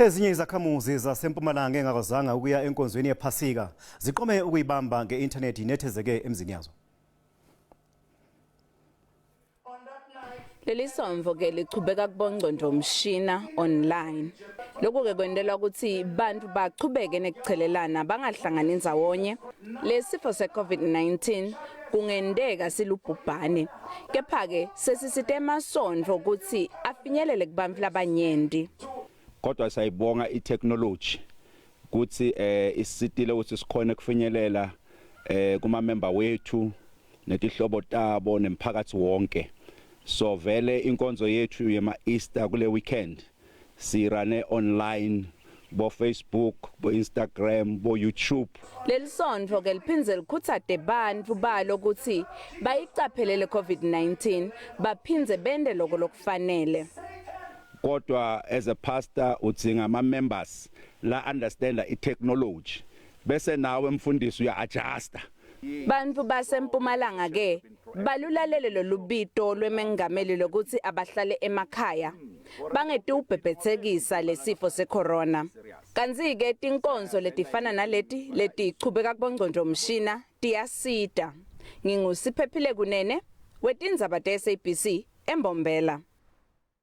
Ezinye izakhamuzi zaseMpumalanga engakwazanga ukuya enkonzweni yePhasika ziqome ukuyibamba nge-inthanethi inethezeke emzini yazo. Leli sonvo ke lichubeka kubongcondvomshina online. Lokhu ke kwentelwa ukuthi bantu bachubeke nekuchelelana bangahlangani ndzawonye. Lesifo se-COVID-19 kungenteka silubhubhane. Kepha-ke sesisite emasontfo kutsi afinyelele kubantfu labanyenti. Kodwa siyayibonga i-technology kutsi eh isisitile ukuthi sikhone kufinyelela eh kuma member wethu netihlobo tabo nemphakathi wonke. So vele inkonzo yethu yema Easter kule weekend sirane online bo Facebook, bo Instagram, bo YouTube. Leli sontfo ke liphindze likhutsate bantfu balo kutsi bayicaphele le COVID-19 baphindze bente loko lokufanele. Kodwa as a pastor udzinga ama members la understand i technology bese nawe mfundisi uya adjusta. Bantfu baseMpumalanga ke balulalele lolubito lwemengameli lokutsi abahlale emakhaya bangetiwubhebhethsekisa lesifo secorona. Kantsi-ke tinkonzo letifana naleti letichubeka kubongcondvomshina tiyasita. NginguSiphephile Kunene wetindzaba te-SABC eMbombela.